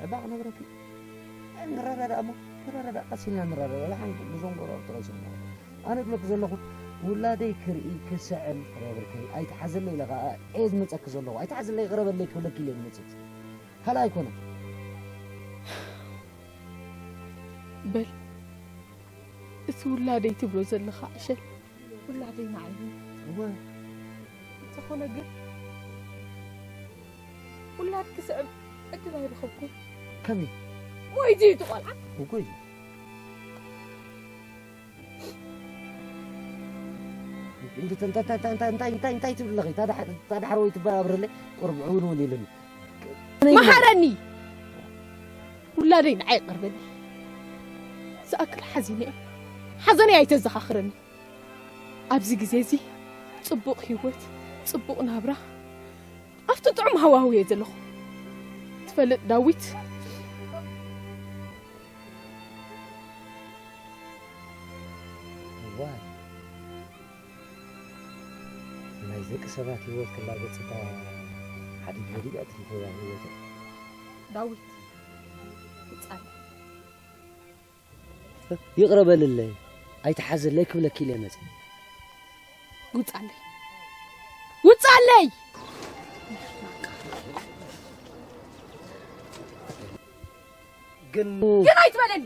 ዕባቕ ነግረኪ። ንረዳዳእ እሞ፣ ንረዳዳእ፣ ቀስ ኢልና ንረዳዳእ። ወላ ሓንቲ ብዞም ጎረባብቲ ርእሶም ነግረኪ። ኣነ እብለኪ ዘለኹ፣ ውላደይ ክርኢ፣ ክስዕም፣ ሮብርከይ፣ ኣይትሓዘለይ ኢለ ኸኣ እየ ዝመጸኪ ዘለኹ። ኣይትሓዘለይ፣ ቅረበለይ ክብለኪ ኢለ ዝመጽእ። ካልእ ኣይኮነን። በል፣ እቲ ውላደይ ትብሎ ዘለኻ ዕሸል፣ ውላደይ ንዓይ እዩ። እወ። እንተኾነ ግን፣ ውላድ ክስዕብ ዕድል ኣይረኸብኩን። ከመይ? ሞይቱ እዩ እቲ ቆልዓ። እወ እዩ። እንታይ፣ እንታይ፣ እንታይ፣ እንታይ፣ እንታይ፣ እንታይ ትብል ኣለኺ? እታ ዳሕ-፣ እታ ዳሕረወይቲ በራብረለይ ቁሩብ ዕውንውን ኢሉኒ። መሃረኒ። ውላደይ ንዓይ ይቐርበኒ። ዝኣክል ሓዚነ እየ። ሓዘነይ ኣይተዘኻኽረኒ። ኣብዚ ግዜ እዚ ጽቡቕ ህይወት፣ ጽቡቕ ናብራ፣ ኣብቲ ጥዑም ሃዋህው እየ ዘለኹ። ትፈልጥ ዳዊት? እዋይ፣ ናይ ደቂ ሰባት ህይወት ክላገጽ እታ ሓዲግ ወዲቃ ትሪፎ እያ ህይወት። ዳዊት፣ ውጻለ። ይቕረ በልለይ፣ ኣይትሓዘለይ ክብለኪ ኢለ መጽ። ውጻለይ። ውጻለይ! ግን ግን ኣይትበለኒ።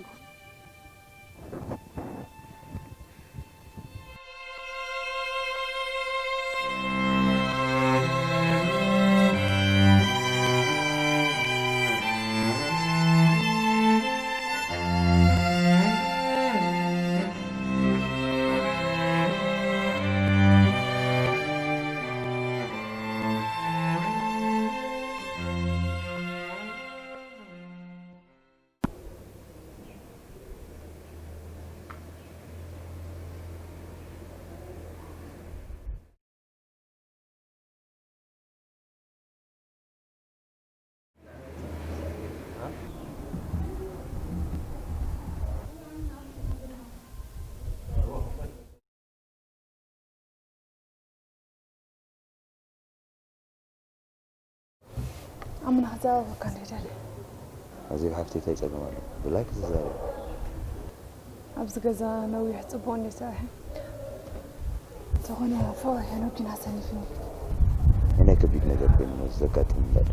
ኣምና ክዛረበካ እንደ ደለ። ኣዜብ ሓፍተይ፣ እንታይ ጸገም ኣሎ? ብላይክ ትዛረብ። ኣብዚ ገዛ ነዊሕ ጽቡቕ እንደ ሰርሐ። እንተኾነ ፍቕሪ ሄኖክ ግን ኣሰኒፍኒ። እኔ ከቢድ ነገር ኮይኑ ነው ዘጋጥም እንዳለ።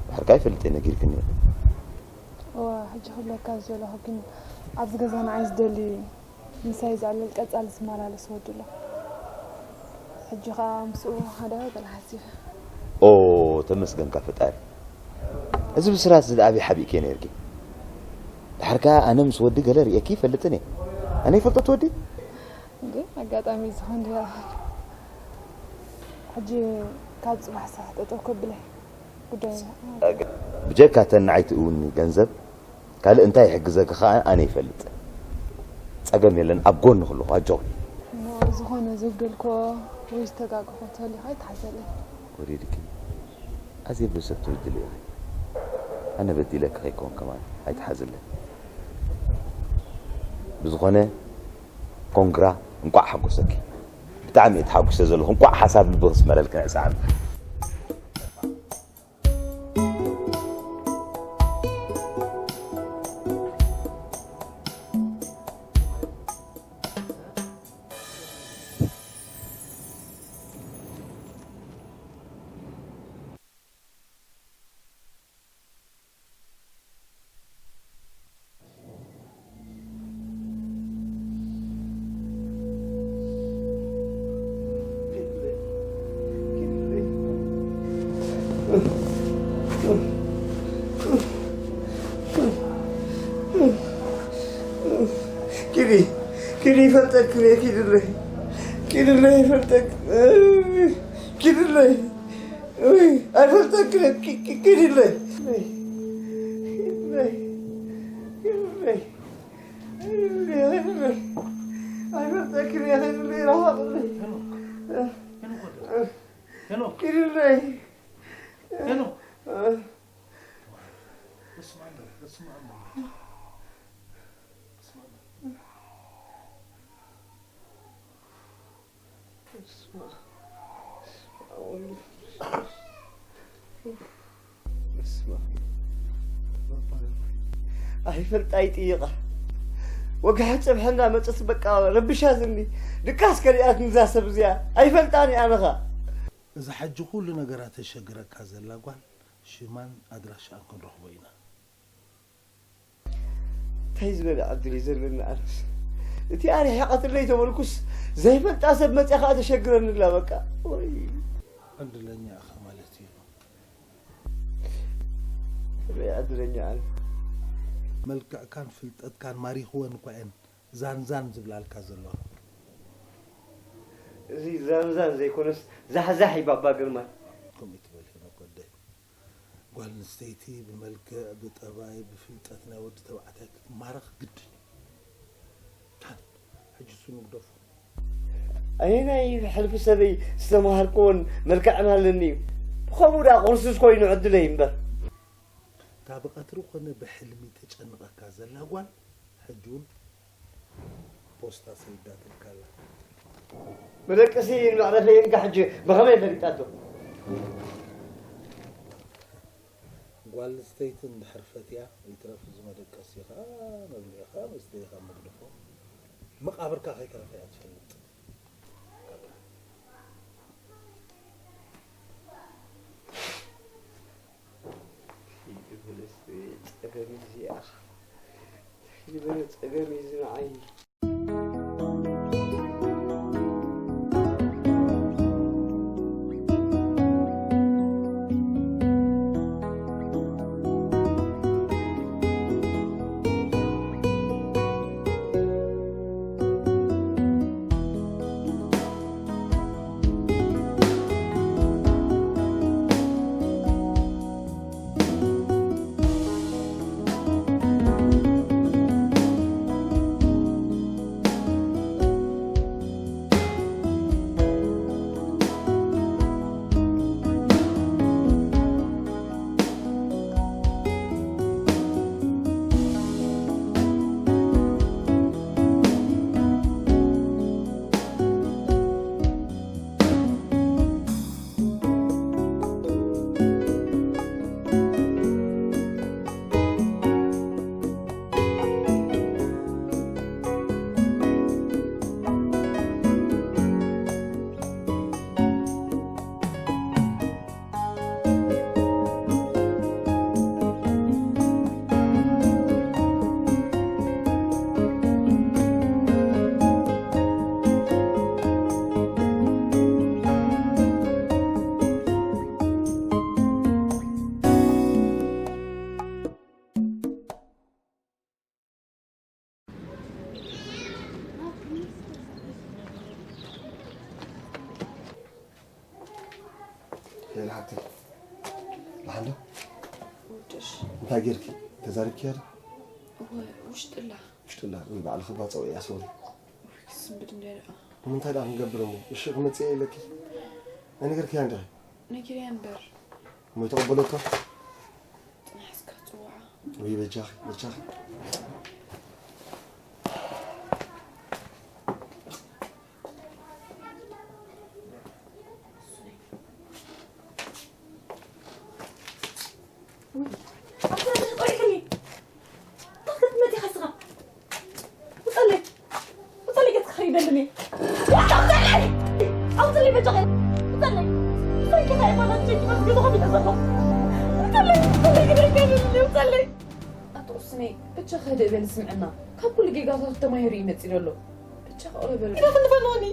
ድሕርካ ይፈልጥ ነጊርክኒ። እወ፣ ሕጂ ክብለካ ዝደለኹ ግን ኣብዚ ገዛ ንዓይ ዝደሊ ምሳይ ዝዕልል ቀጻሊ ዝመላለስ ወዲ ኣሎ። ሕጂ ኸኣ ምስኡ ሓደ ገለ ሓሲበ። ኦ፣ ተመስገንካ ፈጣሪ። እዚ ብስራት እዚ ደኣ ኣበይ ሓቢእክዮ ነይርኪ? ድሓር ከኣ ኣነ ምስ ወዲ ገለ ርእየኪ ይፈልጥን እየ። ኣነ ይፈልጦ እቲ ወዲ? እንዴ፣ ኣጋጣሚ ዝኾን ድያ? ሕጂ ካብ ጽባሕ ስራሕ ጠጠው ከብለይ ጉዳይ። ብጀካ እተን ንዓይ ትእውኒ ገንዘብ፣ ካልእ እንታይ ይሕግዘኪ ከኣ ኣነ ይፈልጥ። ጸገም የለን፣ ኣብ ጎንኺ ኣለኹ፣ ኣጆኺ። እሞ ዝኾነ ዝብደልኮ ወይ ዝተጋግኾ ተሊኻ ኣይትሓዘለይ። ወሪድኪ ኣዝየ ብሰብ ትብድል ኢኺ። ኣነ በዲለኪ ከይኮን ከማን ኣይትሓዝለይ። ብዝኾነ ኮንግራ፣ እንቋዕ ሓጎሰኪ። ብጣዕሚ እየ ተሓጒሰ ዘለኹ። እንቋዕ ሓሳብ ልቢ ክስመረልኪ ንዕሰ ዓመት። ኪዲ ኪዲ ይፈልጠክን እየ። ኪድለይ ኪድለይ ይፈልጠክ ኪድለይ ኣይፈልጠክን እየ። ኪድለይ ኪድለይ ኪድለይ ኪድለይ ኣይፈልጠክን እየ። ኪድለይ ራሃቅለይ ሄኖክ፣ ሄኖክ ወደ፣ ሄኖክ፣ ኪድለይ ሄኖክ። በስመ አብ፣ በስመ አብ፣ በስመ አብ። በስመ አብ፣ በስመ አብ ወወልድ ወመንፈስ ቅዱስ። በስመ አብ። ኣይፈልጣ ይጥይቓ። ወግሐ ጸብሐ እንዳመጸት በቃ ረብሻ ዝኒ። ድቃስ ከሪኣት ንዛ ሰብ እዚኣ። ኣይፈልጣን እየ ኣነኻ። እዛ ሕጂ ኩሉ ነገራ ተሸግረካ ዘላ ጓል ሽማን ኣድራሻኣን ክንረኽቦ ኢና። እንታይ ዝበለ ዕድል እዩ ዘለኒ ኣነስ። እቲ ኣርሒቐትለይ ተበልኩስ ዘይፈልጣ ሰብ መጽያ ከኣ ተሸግረኒ ኣላ በቃ። ወይ። ዕድለኛ ኢኻ ማለት እዩ። ርእ ዕድለኛ ኣነ። መልክዕካን ፍልጠትካን ማሪኽወን እኳ እየን ዛንዛን ዝብላልካ ዘለዋ። እዚ ዛንዛን ዘይኮነስ ዛሕዛሕ እዩ ባባ ግርማይ። ከምኡ ትበል ሄኖክ ወደይ። ጓል ኣንስተይቲ ብመልክዕ፣ ብጠባይ፣ ብፍልጠት ናይ ወዲ ተባዕታይ ክትማረኽ ግድን እዩ። ታን፣ ሕጂ እሱ ንግደፎ። ኣየናይ ሕልፊ ሰበይ ዝተማሃርክዎን መልክዕን ኣለኒ እዩ። ብኸምኡ ደኣ ቁርስስ ኮይኑ ዕድለይ እምበር። እታ ብቐትሪ ኮነ ብሕልሚ ተጨንቐካ ዘላ ጓል ሕጂ እውን ፖስታ ሰይዳትልካ ኣላ። መደቀሲ መዕረፈይ እንካ ሕጂ ብኸመይ ፈሊጣቶ? ጓል ኣንስተይቲ እንድሕር ፈትያ ይትረፍ እዚ መደቀሲ ኸኣ መብልዒኻ መስተይኻ መግደፎ መቓብርካ ከይተረፈ እያ ትፈልጥ። ጸገም እዚኣ ይበለ ጸገም እዩ ዝንዓይ። ሄሎ ሓብተይ፣ ደሓን ዶ? ውድሽ። እንታይ ጌርኪ? ተዛሪብኪያ ዶ? እወ፣ ውሽጥላ። ውሽጥላ፣ ወይ ባዕልኺ እባ ጸውዕያ፣ ሶሪ። ወይ ክስንብድ እንድያ ደኣ። እሞ እንታይ ደኣ ክንገብር እሞ? እሺ ክመጽእ እየ ኢለኪ ኣይነገርክያን ዲኺ? ነጊረያ እምበር። እሞ ይተቐበለቶ? ጽናሕ እስከ ክጽውዓ። ወይ በጃኺ፣ በጃኺ። ኣንተ ቆሪሕኒ። እንታይ ክትመት ኢኻ ስኻ? ውጸለይ። ውጸለይ ገጽካ ከይደልኒ። ውጸለይ! ኣውጸለይ በጃኻ። ውጸለይ። ውጸለይ ገዛ ይባላል ቸኪ መስ ገዛ ከፊተ ዘሎ። ውጸለይ። ውጸለይ ግብር ከይደልኒ። ውጸለይ። ኣቶ ቁስነይ በጃኻ ህድእ በል ስምዕና። ካብ ኩሉ ጌጋታት ተማሂሩ እዩ መጺኡ ዘሎ። በጃኻ ኦረ በል። ግደፍ እንፈንወኒ።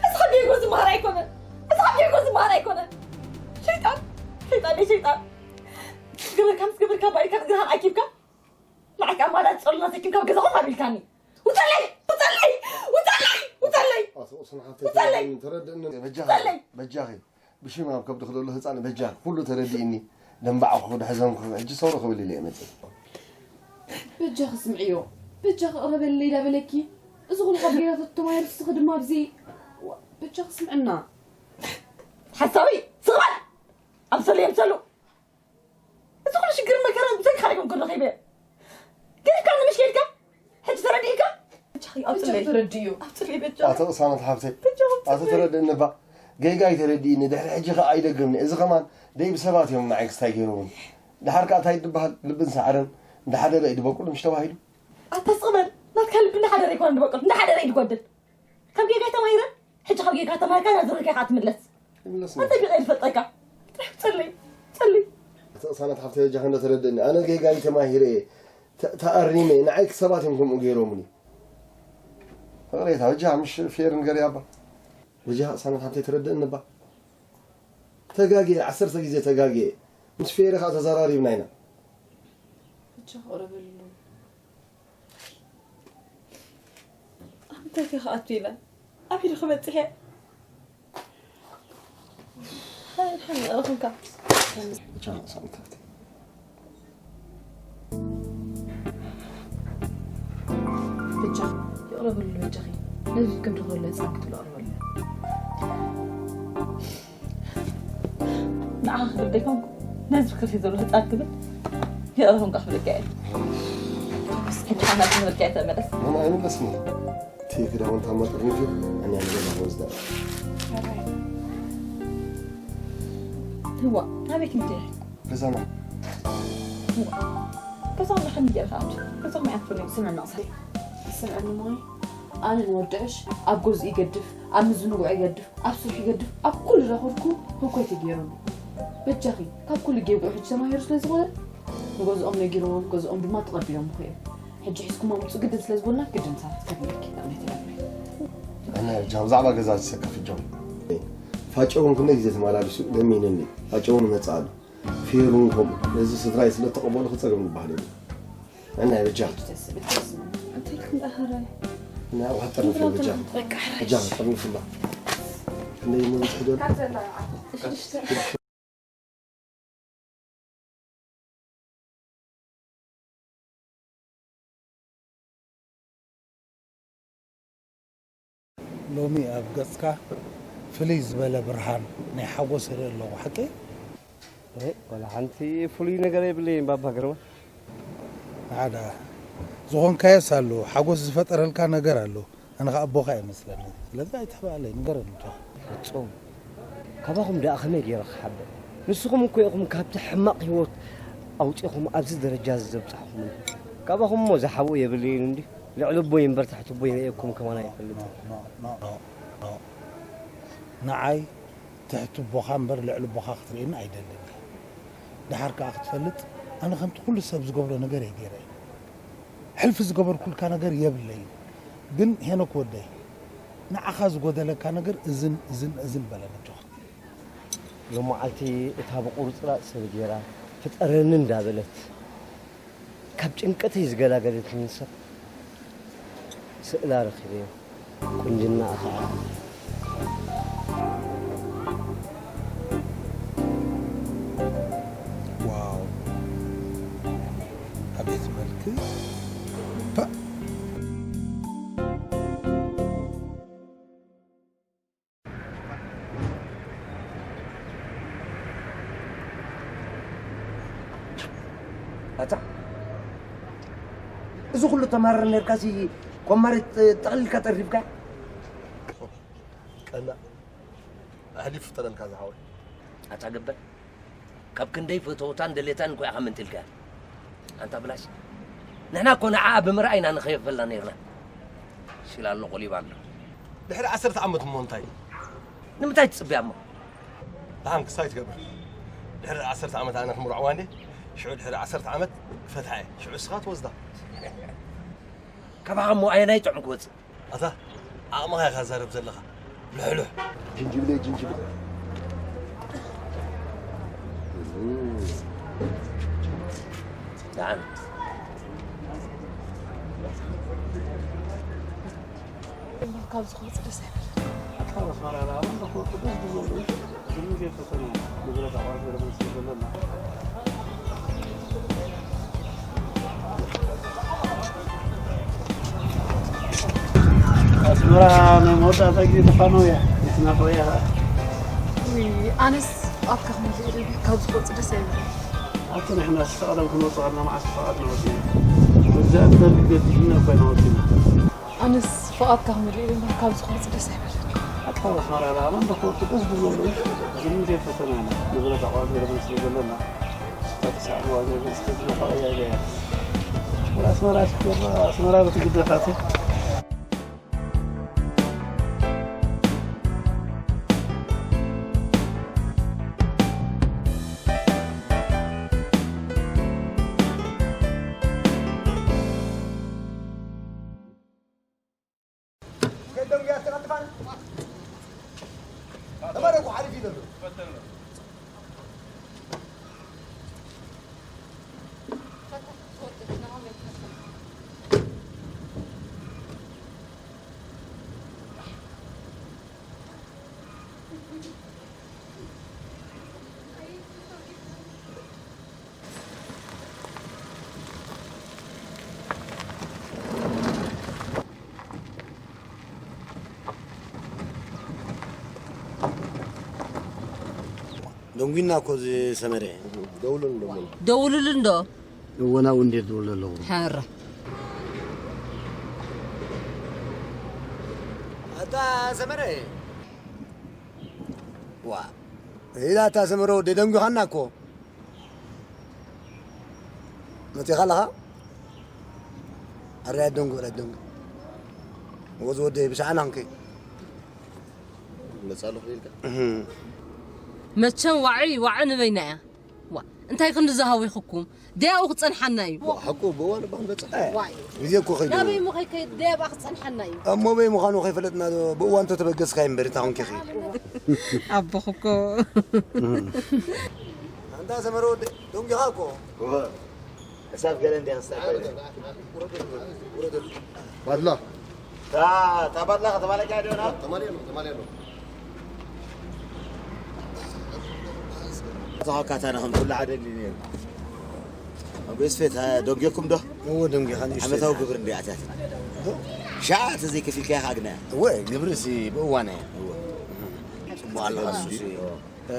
እዚ ካብ ጌጎ ዝመሃር ኣይኮነን። እዚ ካብ ጌጎ ዝመሃር ኣይኮነን። ሸይጣን። ሸይጣን እዩ ሸይጣን። ገበርካ ምስ ገበርካ ባሪካ ግርሃን ኣኪብካ ንዓካ ኣማላጥ ጸሎና ተኪብካ ኣብ ገዛኹም ኣቢልካኒ። ውጸለይ! ውጸለይ! ውጸለይ! ውጸለይ! ኣቶ ቁስን ሓፍተይ ተረድእኒ፣ ተረድእኒ። በጃኺ፣ በጃኺ። ብሽም ኣብ ከብድኺ ዘሎ ህጻን በጃኺ። ኩሉ ተረዲእኒ። ደንባዕኹ፣ ድሕዘንኩ። ሕጂ ሰውሪ ክብል ኢለ እየ መጺእ። በጃኺ ስምዕዮ። በጃኺ ቅረበለይ ዳበለኪ። እዚ ኩሉ ካብ ጌጋታት ተማሂሩ እስኺ ድማ ኣብዚ በጃኺ ስምዕና። ሓሳዊ ስቕባል ኣምሰሉ የምሰሉ። እዚ ኩሉ ሽግር መከራ ብሰንኪ ካልእ ክምክር ረኺበ። ገዲፍካ ንምሽ ጌድካ ሕጂ ተረዲእካ። በጃኺ ኣውፅለይ። ተረድእዮ። ኣውፅለይ በጃ። ኣቶ ቅሳነት ሓፍተይ፣ ኣቶ ተረድእኒ እባ። ጌጋ ኣይተረድእኒ፣ ድሕሪ ሕጂ ከኣ ኣይደግምኒ። እዚ ከማን ደይ ብሰባት እዮም ንዓይ ክስታይ ገይሮምኒ። ድሓር ከኣ እንታይ ድበሃል ልብን ሳዕርን እንዳሓደረ እዩ ድበቁል ምሽ ተባሂሉ። ኣታ ስቕ በል። ናትካ ልቢ እንዳሓደረ ኣይኮነን ድበቁል፣ እንዳሓደረ እዩ ድጎድል። ካብ ጌጋይ ተማሂረ። ሕጂ ካብ ጌጋ ተማሂርካ ናብ ዝርርካይ ከኣ ትምለስ። ይምለስ። ኣጸቢቐ እየ ዝፈልጠካ። ጥራሕ ጸልይ። ጸልይ። ኣቶ ቅሳነት ሓፍተይ በጃኺ እንዶ ተረድእኒ። ኣነ ጌጋይ ተማሂረ እየ። ተ- ተኣሪመ እየ። ንዓይ ሰባት እዮም ከምኡ ገይሮምኒ። ፍቕሬታ በጃ ምሽ ፌር ንገርያ እባ። በጃ ቅሳነት ሓፍተይ ተረድእኒ እባ። ተጋግየ፣ ዓሰርተ ግዜ ተጋግየ። ምስ ፌረ ከኣ ተዘራሪብና ኢና። በጃ ክቕረበሉ። ኣብ እንታይ ከ ክኣቱ ኢለ? ኣብ ኢዱ ክበጽሕ እየ። ሓይ፣ ሓይ፣ ኣኹምካ። ቻው፣ ሳምንታት። በጃ፣ ይቕረበሉ በጃኺ። ነዚ ከም ተኸለ ህጻን ክትብሎ ኣቕርበሉ። ንዓኻ ክብል ደይኮንኩ፣ ነዚ ብክልሲ ዘሎ ህጻን ክብል ይቕረ ኮንካ ክብለካ እየ። ሕጂ ሓና ትምህርትካ እየ ተመለስ። ኣነ ኣይምለስን እየ። እቲ ክዳውንታ እሞ ጠርኒፉ፣ ኣነ ኣብ ገዛ ክወስዳ። ህዋ፣ ናበይ ክንከይድ? ገዛና። ህዋ፣ ገዛና ከመይ ጌርካ ኣምሲ? ገዛኹም እያ ትፈልዩ። ስምዕና፣ ስምዕኒ እሞ፣ ኣነ ንወዲ ዕሽ ኣብ ገዝኡ ይገድፍ፣ ኣብ ምዝንግዑ ይገድፍ፣ ኣብ ስርሑ ይገድፍ፣ ኣብ ኩሉ ዳኸድኩ ህኮይ ተገይሩኒ። በጃኺ፣ ካብ ኩሉ ጌግኡ ሕጂ ተማሂሩ ስለ ዝኾነ፣ ንገዝኦም ነጊርዎም፣ ገዝኦም ድማ ተቐቢሎም ምኾ እዮም። ሕጂ ሒዝኩሞ ምጹ ግድን ስለ ዝበሉና፣ ግድን ምሳና ክትከዲ ኣለኪ፣ ንቕድሚት ኢለ እምበይ። ኣነ ሕጂ ኣብ ዛዕባ ገዛ ዝሰከፍ ሕጂ። ፋጨውን ክንደይ ግዜ ተመላሊሱ ለሚኑኒ፣ ፋጨውን ይመጽእ ኣሎ። ፌሩን ከምኡ። ነዚ ስድራይ ስለ ተቐበሉ ክጸገም ዝበሃል የብሉን። ኣነ በጃ። እንታይ ክንዳሃረ? እና ዋጠር ነው በጃ። በቃ በጃ ጠርንፍላ። እንደ ይመንጽ ሄዶ። ሎሚ ኣብ ገጽካ ፍልይ ዝበለ ብርሃን ናይ ሓጎስ እርኢ ኣለኹ፣ ሓቀይ? ዋላ ሓንቲ ፍሉይ ነገር የብለይን ባባ ግርማ። ኣዳ ዝኾንካዮስ ኣሎ፣ ሓጎስ ዝፈጠረልካ ነገር ኣሎ። ኣነ ኸኣ ኣቦኻ እየ መስለኒ። ስለዚ ኣይትሕባኣለይ፣ ንገረኒ ብቻ። ፍጹም። ካባኹም ደኣ ከመይ ገይረ ክሓብእ? ንስኹም እኮ ኢኹም ካብቲ ሕማቕ ህይወት ኣውጺኹም ኣብዚ ደረጃ እዚ ዘብጻሕኹምኒ። ካባኹም እሞ ዝሓብኡ የብለይን እንድዩ። ልዕሊ ኣቦይ እምበር ትሕቲ ኣቦይ ርእየኩም ከማን ኣይፈልጥን። ንዓይ ትሕቲ ኣቦኻ እምበር ልዕሊ ኣቦኻ ክትርእየኒ ኣይደልን እየ። ደሓር ከኣ ክትፈልጥ፣ ኣነ ከምቲ ኩሉ ሰብ ዝገብሮ ነገር እየ ገይረ። ሕልፊ ዝገበርኩልካ ነገር የብለይን። ግን ሄኖክ ወደይ፣ ንዓኻ ዝጎደለካ ነገር እዝን እዝን እዝን በለ በጃኻ። ሎማዓልቲ እታ ብቑርጽራጽ ሰብ ገይራ ፍጠረኒ እንዳበለት ካብ ጭንቀተይ ዝገላገለትኒ ሰብ ስእላ ረኺበዮ። ቁንጅናኣ ኸዓ ዋው! ኣቤት መልክ! ፓ! ኣታ፣ እዚ ኩሉ ተማረር ነርካሲ፣ ኮማሪት ጠቕሊልካ ጠሪፍካ? ቀና፣ ኣህሊፍ ፍጠረልካ ዝሓወይ። ኣታ ገበል፣ ካብ ክንደይ ፈተውታን ደሌታን እኮ ኢኻ መንጢልካ። ኣንታ ብላሽ፣ ንሕና እኮ ንዓኣ ብምርኣይ ኢና ንኸየፈላ ነይርና። ሽላ ኣሎ፣ ቆሊባ ኣሎ። ድሕሪ ዓሰርተ ዓመት እሞ እንታይ? ንምንታይ ትጽብያ እሞ? ደሓን ክስታይ ትገብር። ድሕሪ ዓሰርተ ዓመት ኣነ ክምርዕዋ እንዴ? ሽዑ ድሕሪ ዓሰርተ ዓመት ክፈትሓ እየ። ሽዑ እስኻ ትወስዳ። ካባኻ እሞ ኣየናይ ጥዑም ክወጽእ? ኣታ ዓቕምኻ ኢኻ ዛረብ ዘለኻ። ልሕሉሕ። ጅንጅብለ፣ ጅንጅብል። ደሓን። እሞ ካብዚ ክወጽእ ደስ ኣይበለኒ። ኣታ ኣስመራ ደኣ ኣበይ ክወጽእ ደስ ዝብሎ እዩ። ግን ዘይፈተነ ንብረት ኣቑሑት ገለ መሲሉ ዘሎና። ኣስመራ ናይ መወዳእታ ግዜ ተፋነው እያ። ይትናፈቕ እያ። ውይ፣ ኣነስ ኣብካ ክመልእ ኢለ ካብዚ ክወጽእ ደስ ኣይብለኒ። ኣቲ ንሕናስ ቀደም ክንወጽእ ከለና መዓስ ተፈቓድና ወጺና። መግዛእቲ ደርጊ ገዲፍና እኮ ኢና ወጺና። ኣነስ ፍቓድካ ክመልእ ኢለ እምበር ካብዚ ክወጽእ ደስ ኣይበለኒ። ኣታ ኣስመራ ደኣ መን ዶ ክወጽእ ደስ ዝብሎ ኣሎ እዩ። ግን ዘይፈተና ኢና። ንብረት ኣቑሑት ገለ መሲሉ ዘሎና። ተተሳዕቦ ገለ እስከ ዝነፋቕ እያ ገያ። ወላ ኣስመራ ሽኮር፣ ኣስመራ በቲ ግደፋት። ደንጉይና እኮ እዚ ሰመረ። ደውሉሉ እንዶ። ደውሉሉ እንዶ። እወ፣ ናብኡ እንዴት ደውል ኣለኹ። ሕራ። ኣታ ሰመረ። ዋ። ኢላ ኣታ ሰመረ ወደይ ደንጉኻና እኮ። መጺኻ ኣለኻ? ኣረ ኣደንጉ፣ ኣረ ኣደንጉ። ወዚ ወደይ ብሰዓና ክንከይ። መጻ ኣለኹ ኢልካ? እህ። መቸም ዋዒ፣ ዋዒ ንበይና እያ። ዋ፣ እንታይ ክንዲ ዝሃዊኽኩም? ደያኡ ክጸንሓና እዩ። ዋ፣ ሓቁ ብእዋኑ እባ ክንበጽሕ። ዋይ። ግዜ እኮ ኸይዱ። ናበይ እሞ ከይከይድ ደያባ ክጸንሓና እዩ። እሞ በይ ምዃኑ ከይፈለጥና ዶ ብእዋን ተተበገስካ እምበር እንታይ ኮንኪ ኢኺ? ኣቦኹ እኮ። ኣንታ ሰመረ ወዲ፣ ደንጊኻ እኮ። እወ። ሕሳብ ገለ እንዲያ ክስታይ ኮይነ። ባድላ። እታ፣ እታ ባድላ ከተማለካ ድዮና? ተማልየ ኣሎ፣ ተማልየ ኣሎ። እታ ኳ ካታና ከም ኩሉ ሓደ ድዩ ነይሩ? ኣብ ጎስፌት፣ እ፣ ደንጊኹም ዶ? እወ፣ ደንጊኻ ንእሽተይ። ዓመታዊ ግብር እንዲያ ኣትያት። ዶ? ሻዓ ተዘይከፊልካያ ከኣ ግናያ። እወ፣ ግብርሲ ብእዋና እያ። እወ። ጽቡቕ ኣለኻ፣ እሱሲ። እ፣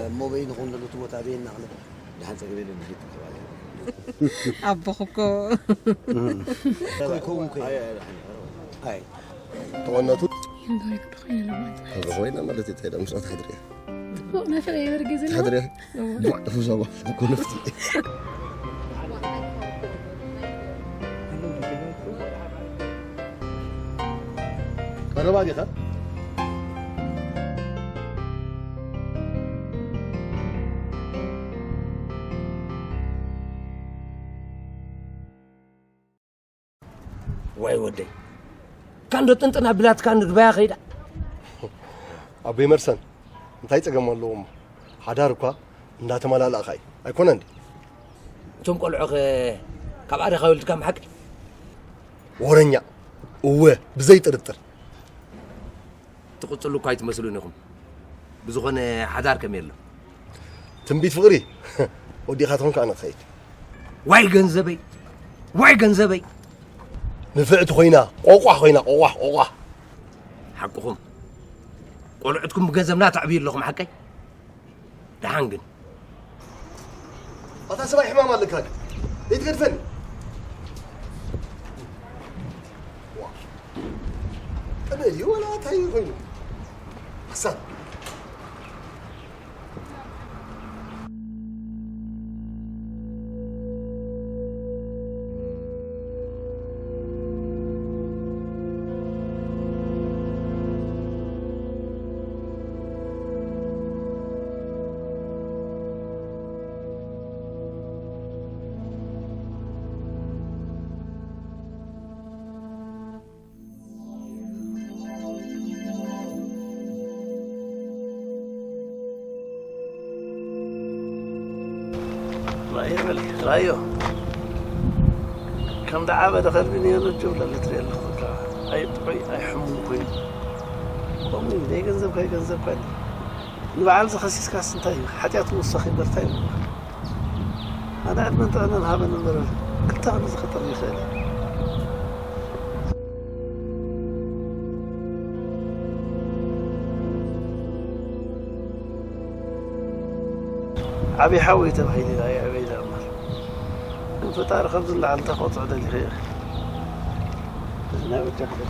እሞ በይንኹም ዘለቱ ቦታ በይና ክነብር። ደሓን ጸገም የለን፣ ንኺድ ተባለ። ኣቦኹ እኮ። እኮ ይከውን እኮ። ኣይ፣ ኣይ፣ ኣይ፣ ኣይ። ኣይ። ተቐነቱ። ይንበሪ ግዱ ኮይነ ለማለት። ተዘኾይና ማለት እዩ፣ እንታይ ደኣ ምስኣ ትሓድሪ እያ? ጽቡቕ ናፍቐ ይበርጊ ዘለዋ። ትሓድሪ እያ? እዎ። ቡዕ፣ ተፉ ዘባ፣ እኮ ነፍቲ። ቀረባ ዲኻ? ዋይ ወደይ፣ ካንዶ ጥንጥን ኣቢላትካ ንግባያ ኸይዳ። ኣቦይ መርሰን፣ እንታይ ጸገም ኣለዎ እሞ? ሓዳር እኳ እንዳተመላላእካ እዩ። ኣይኮነን ድዩ? እቶም ቆልዑ ኸ ካብ ኣደኻ ወሊድካም ሓቂ? ወረኛ፣ እወ፣ ብዘይ ጥርጥር። ትቕጽሉ እኳ ኣይትመስሉን ኢኹም። ብዝኾነ ሓዳር ከመይ ኣሎ? ትንቢት ፍቕሪ ወዲኻ ተኾንካ ኣነ ክኸይድ። ዋይ ገንዘበይ! ዋይ ገንዘበይ! ንፍዕቲ ኮይና፣ ቆቋሕ ኮይና፣ ቆቋሕ፣ ቆቋሕ። ሓቅኹም። ቆልዑትኩም ብገንዘብና ተዕብዩ ኣለኹም፣ ሓቀይ? ደሓን ግን። ኣታ ሰብኣይ ሕማም ኣለካ ድዩ? ዘይትገድፈኒ። ዋ። ጠመ ድዩ ወላ እንታይ ኮይኑ? ሓሳብ። ራእዮ በሊ፣ ራእዮ። ከም ደዓበደ ከልቢ ንየሎ ጀብላ ልትሪኦ ኣለኹ። በቃ፣ ኣይጥዑይ፣ ኣይሕሙም ኮይኑ። ከምኡ እዩ፣ ናይ ገንዘብካ፣ ናይ ገንዘብካ እዩ። ንበዓል ዝኸሲስካስ እንታይ እዩ? ሓጢኣት ምውሳኽ ይበርታ እዩ። ኣነ ዕድመን ጥዕናን ሃበኒ እምበር፣ ክልተ ክንዲ ዝኸጥር ይኽእል እዩ። ዓብዪ ሓወይ ተባሂሉ ኢና ይዕበ ኢለ እምበር፣ ግን ፈጣሪ ከምዚ ንላዕሊ እንታይ ክቐፅዖ ደሊኸ እየ። ሕዝና በጃ ክበል።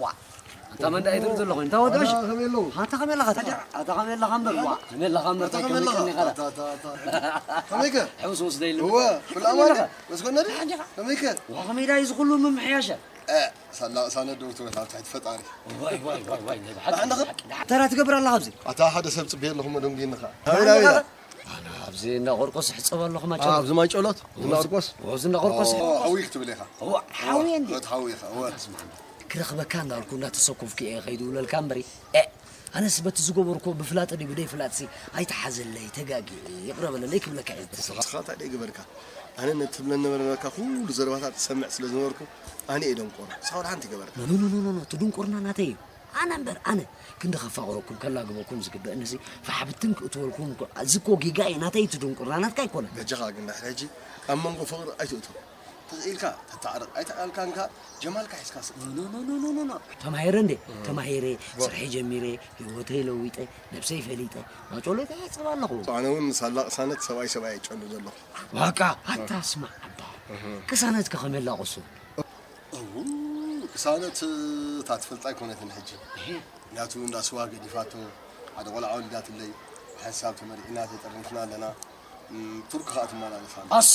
ዋ፣ ኣታ መን ደኣ ይትብል ዘለኹ? እንታይ ወደሽ? ኣታ ከመይ ኣለዉ? ኣታ ከመይ ኣለኻ? ኣታ ከመይ ኣለኻ እምበር? ዋ፣ ከመይ ኣለኻ እምበር? ኣታ ከመይ ኣለኻ? ከመይ ኣለኻ? ኣታ፣ ኣታ፣ ኣታ፣ ኣታ። ከመይከ? ሕውስ ውስ ደይሉ። እወ፣ ኩሉ ከመይ ኣማን ኣለኻ? እዩ? መስኮነሪ? ሓንጂኻ? ከመይከ? ዋ፣ ከመይ ደኣ እዩ ዝኹሉ ምምሕያሸ? እ፣ ሳላ ቅሳነት ዶ ትበል ኣብ ትሕቲ ፈጣሪ። ዋይ፣ ዋይ፣ ዋይ፣ ዋይ፣ ናይ ብሓቂ፣ ናይ ብሓቂ። ተራ ትገብር ኣለኻ ኣብዚ? ኣታ ሓደ ሰብ ጽበየ ኣለኹ፣ እሞ ደንጉይኒ ኸኣ። ናበይ፣ ናበይ ኢኻ? ኣነ ኣብዚ እንዳ ቆርቆስ እሕጸብ ኣለኹ፣ ማይ ጨሎት። ኣብዚ ማይ ጨሎት? እዚ እንዳ ቆርቆስ? ኣብዚ እንዳ ቆርቆስ። ኦ፣ ሓዊ ክትብል ኢኻ። እዋ፣ ሓዊ እንዴ? እወ፣ ሓዊ ኢኻ፣ እወ። ኣታ ስማዕ፣ ክረኽበካ እንዳልኩ እንዳተሰኮፍኩ እየ ኸይዱ እብለልካ እምበሪ። እ፣ ኣነስ በቲ ዝገበርኩ ብፍላጥ ድዩ ብደይ ፍላጥሲ ኣይትሓዘለይ፣ ተጋጊየ፣ ይቕረ በለለይ ክብለካ እየ ዝተሰማዕ። ንስኻ እንታይ ደይ ገበርካ? ኣነ ነቲ ትብለኒ ነበርካ ኩሉ ዘረባታት ትሰምዕ ስለ ዝነበርኩ፣ ኣነ እየ ደንቆሮ። ንስኻ ወላ ሓንቲ ገበርካ። ኖ፣ ኖ፣ ኖ፣ ኖ፣ ኖ፣ እቲ ድንቁርና ናተይ እዩ። ኣነ እምበር ኣነ ክንዲ ከፋቕረኩም ከላግበኩም ዝግበእንሲ ፋሕ ብትን ክእትወልኩም እኮ፣ እዚ እኮ ጌጋ እዩ፣ ናተይ እቲ ድንቁርና፣ ናትካ ኣይኮነን። በጃኻ ግን ድሕሪ ሕጂ ኣብ መንጎ ፍቕሪ ኣይትእቶ። ተኽኢልካ ተተዓረቕ፣ ኣይተኽኣልካንካ ጀማልካ ሒዝካ ስቕ። ኖ፣ ኖ፣ ኖ፣ ኖ፣ ኖ፣ ኖ። ተማሂረ እንዴ? እም። ተማሂረ፣ ዋ። ስርሐይ ጀሚረ፣ ህይወተይ ለዊጠ፣ ነብሰይ ፈሊጠ፣ ማጨሎይ ተያይጸባ ኣለኹ። ኣነ እውን ሳላ ቅሳነት ሰብኣይ ሰብኣይ እጨሉ ዘለኹ። ዋቃ፣ ኣታ ስማዕ ኣባ። እህ። ቅሳነት ከ ከመይ ኣላቕሱ? እው፣ ቅሳነት እታ ትፈልጣ ኣይኮነትን ሕጂ። እህ። ምክንያቱ እንዳ ስዋ ገዲፋቶ፣ ሓደ ቆልዓ ወሊዳትለይ፣ ብሓንሳብ ተመርዒና ተጠርኒፍና ኣለና። እም፣ ቱርክ ኸኣ ትመላለስ ኣላ። ኣሰ፣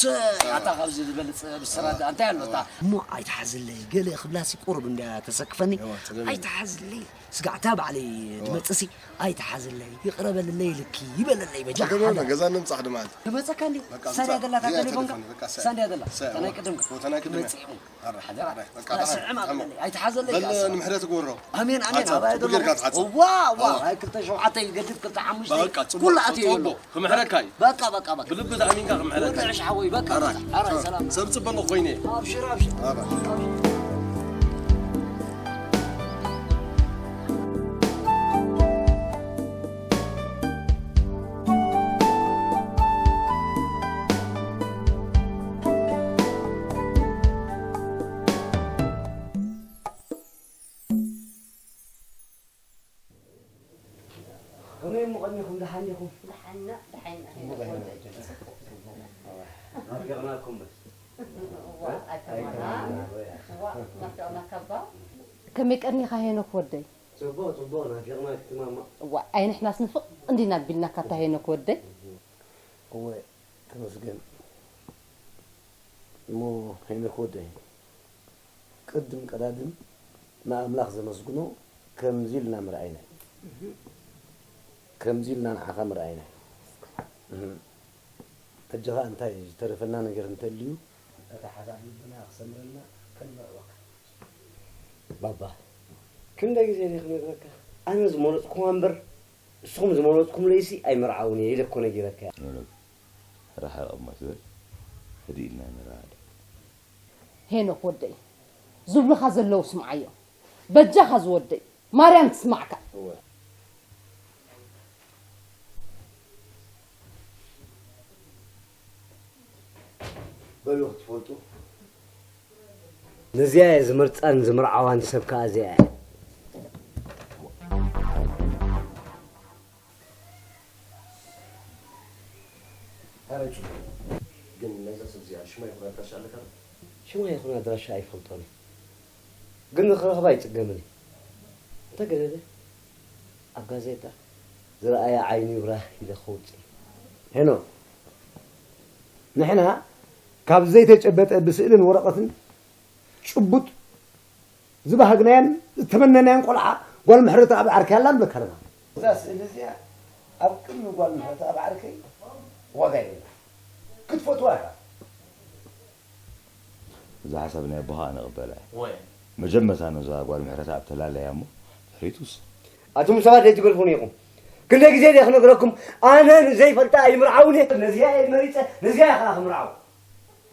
ኣታ ካብዚ ዝበልጽ ብስራት ኣንታይ ኣሎ እታ? እሞ ኣይትሓዝለይ፣ ገለ ክብላሲ ቁሩብ እንድያ ተሰክፈኒ። እዋ፣ ትገርም። ኣይትሓዝለይ፣ ስጋዕታ ባዕለይ እዋ። ድመጽሲ፣ ኣይትሓዝለይ፣ ይቕረ በልለይ፣ ልኪ ይበለለይ፣ በጃ ትገርም፣ ሓዳ። ገዛ ንምጻሕ ድማ ኣንተ። ትመጸካ እንዲ? በቃ፣ ሳንድያ ምጻሕ። ዘላ እዚኣ ተሌፎንካ? ተሌፎን፣ በቃ፣ ሳንድያ። ሳንድያ ዘላ። ሳንድያ። ናይ ቅድምካ። ቦታ ናይ ቅድም። መጺኹም። ኣረ፣ ሓደራ። ኣረ፣ በቃ፣ ኣረ፣ ደሓን፣ ስዕም ደሓን። ኣብለለይ። ኣይትሓዘለይ በል፣ ከኣ። ንምሕረት እግበሮ። ኣሜን፣ ኣሜን። ሓጻብ፣ ኣባይ ጽቡቅ ጌርካ ደረሰ። ትሓጽብ። ዋ፣ ዋ፣ ኣዎ። ኣይ፣ ክልተ ሸውዓተ ይገድፍ፣ ክልተ ሓሙሽተ በቃ፣ ጽቡቅ፣ ኩሉ ኣትዩ ጽቡቅ። የሎ። ክምሕረካ እዩ። በቃ፣ በቃ፣ በቃ። ብልቢ ተኣሚንካ ክምሕረካ እዩ። ወዲ ዕሽ ሓወይ፣ በቃ፣ ኣራይ። በቃ። ኣራይ፣ ሰላም። ሰብ ጽበሎ ኮይነ። ኣብሽር፣ ኣብሽር። ኣራይ። ኣብሽር። ከመይ እሞ ቅድሚኹም ደሓን ዲኹም? ደሓንና፣ ደሓንና። ጽቡቕ ኢና። ናፊቕናኩም በስ። እዋ፣ ኣይከማና። ኣይከማና። እዋ፣ ናፊቕናካ እባ። ከመይ ቀኒኻ ሄኖክ ወደይ? ጽቡቕ፣ ጽቡቕ፣ ናፊቕናኪ ማማ። እዋ፣ ኣይ ንሕናስ ንፍቕ እንዲና ኣቢልናካ ኣታ ሄኖክ ወደይ። እወ፣ ተመስገን። እሞ ሄኖክ ወደይ፣ ቅድም ቀዳድም ንኣምላኽ ዘመስግኖ ከምዚ ኢልና ምርኣይና እዩ። ከምዚ ኢልና ንዓኻ ምርኣይና እዩ። እህ። ሕጂ ኸኣ እንታይ ዝተረፈና ነገር እንተልዩ፣ እቲ ሓሳብ ልብና ክሰምረልና ከንምዕወካ። ባባ፣ ክንደይ ግዜ ድየ ክነግረካ? ኣነ ዝመረጽኩዋ እምበር፣ ንስኹም ዝመረጽኩምለይሲ ኣይምርዓውን እየ ኢለ እኮ ነጊረካ እየ። ኖኖ፣ ርሓቕ እሞ ትብል፣ ህድእ ኢልና ንረኣዳ። ሄኖክ ወደይ፣ ዝብሉኻ ዘለዉ ስምዓዮም። በጃኻ ዝወደይ፣ ማርያም ትስማዕካ። በሉ ክትፈልጡ፣ ነዚኣ እየ ዝመርፃን ዝምርዓዋን ሰብ ከዓ እዚኣ እያ። ኣረ ጩ፣ ግን ናይዛ ሰብ እዚኣ ሽማ ይኹን ኣድራሻ ኣለካ ዶ? ሽማ ይኹን ኣድራሻ ኣይፈልጦን እየ፣ ግን ንክረኽባ ኣይፅገምን እየ። እንተገደደ ኣብ ጋዜጣ ዝረኣየ ዓይኑ ይብራህ ኢለ ከውፅእ እየ። ሄኖክ፣ ንሕና ካብ ዘይተጨበጠ ብስእልን ወረቐትን ጭቡጥ ዝበሃግናያን ዝተመነናያን ቆልዓ ጓል ምሕረተኣብ ዓርከይ ኣላ ንብለካ ኣለና። እዛ ስእሊ እዚኣ ኣብ ቅድሚ ጓል ምሕረተኣብ ዓርከይ ዋጋ የብላን። ክትፈትዋ ኢኻ። እዛ ሓሳብ ናይ ኣቦኻ ኣነ እቕበላ እየ። መጀመርታ ነዛ ጓል ምሕረተኣብ ተላለያ እሞ ድሕሪቱስ። ኣቱም ሰባት ዘይትገድፉኒ ኢኹም። ክንደይ ግዜ ድየ ክነግረኩም ኣነ ንዘይፈልጣ ኣይምርዓውን እየ። ነዚኣ እየ መሪፀ ነዚኣ እየ ከዓ ክምርዓው።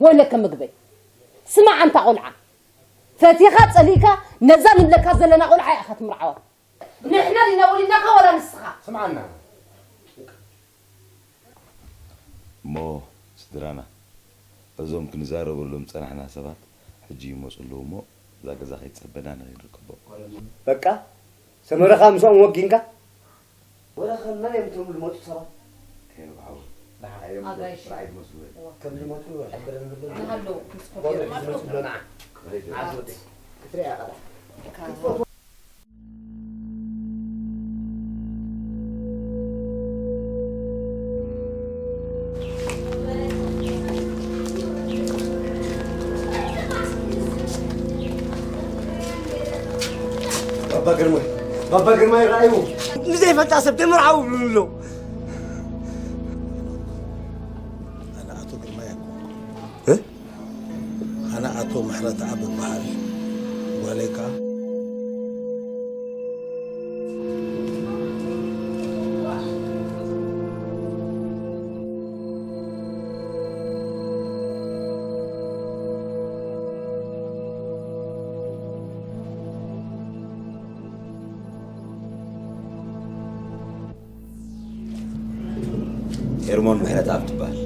ወይለከ ምግበይ። ስማዕ ኣንታ ቆልዓ። ፈቲኻ ጸሊእካ ነዛ ንብለካ ዘለና ቆልዓ ኢኻ ትምርዓዋ። ንሕና ዲና ወሊድናኻ ዋላ ንስኻ? ስምዓና። እሞ ስድራና እዞም ክንዛረበሎም ዝጸናሕና ሰባት ሕጂ ይመጹ ኣለዉ እሞ እዛ ገዛ ከይትጸበና ንኸይድ ንርከቦም። በቃ ሰመረኻ ምስኦም ወጊንካ ወላ ከም መን እዮም እቶም ዝመጹ ሰባት? ሄኖክ ሓወይ። ኣጋይሽ። ጥራሕ ኣይትመስሉ። ከም ዝመጹ ይሕብረኒ ዘሎ። ዝሃለዉ ምስ ኮፍ ኢሎም ዝመጹ ኣለዉ። ኣለዉ ንዓ። ዓስ ወደይ ክትሪኣ ኢኻ። ባባ ግርማይ ባባ ግርማይ ረኣይዎ ንዘይፈልጣ ሰብ ተመርዓው ይብሉ ኣለዉ። ኣነ ኣቶ ግርማይ ኣይኮንኩን። ኣነ ኣቶ ምሕረተኣብ እበሃል። ጓለይ ከኣ ሄርሞን ምሕረተኣብ ትበሃል።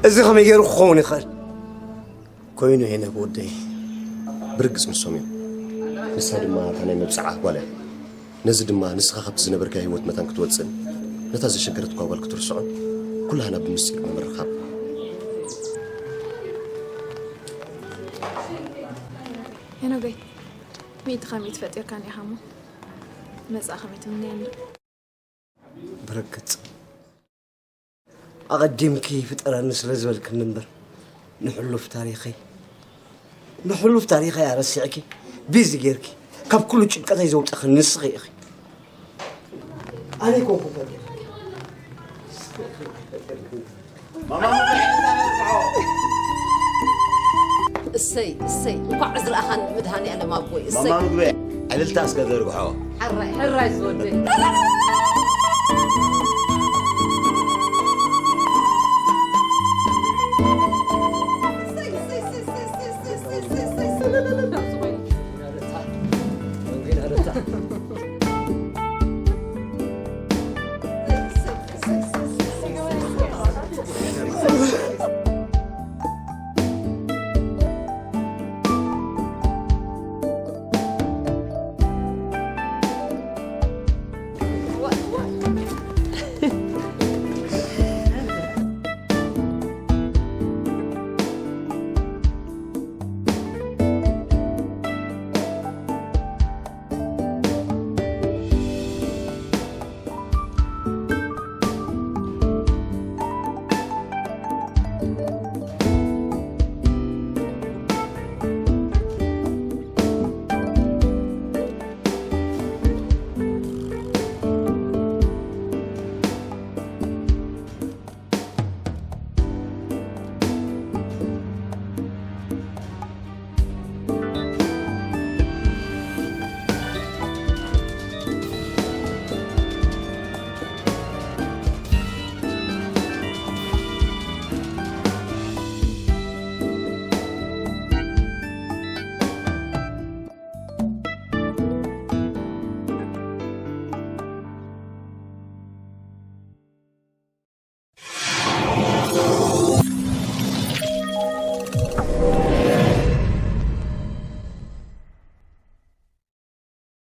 እዚ ከመይ ገይሩ ክኸውን ይኽእል? ኮይኑ ሄኖክ ወደይ፣ ብርግጽ ንሶም እዮም። ንሳ ድማ እታ ናይ መብጽዓ ጓል እያ። ነዚ ድማ ንስኻ ካብቲ ዝነበርካዮ ህይወት መታን ክትወጽእን ነታ ዘሸገረትኳ ጓል ክትርስዖን ኩላህና ብምስጢር ብምርኻብ። ሄኖገይ፣ ሚእቲ ካብ ሚእቲ ፈጢርካኒ ኢኻ እሞ መጻኢ ከመይ ትምነየኒ? ብርግጽ ኣቐዲምኪ ፍጠረኒ ስለ ዝበልክኒ እምበር ንሕሉፍ ታሪኸይ ንሕሉፍ ታሪኸይ ኣረሲዕኪ ቢዚ ጌርኪ ካብ ኩሉ ጭንቀተይ ዘውፀኽኒ ንስኺ ኢኺ። ኣነ ኣይኮንኩን ፈጢረኪ። እሰይ እሰይ እንኳዕ ዝረኣኻኒ መድሃኒኣለም ኣቦይ እሰይ ማማ ምግበ ዕልልታ እስከ ዘርግሖ ሕራይ ሕራይ ዝወደይ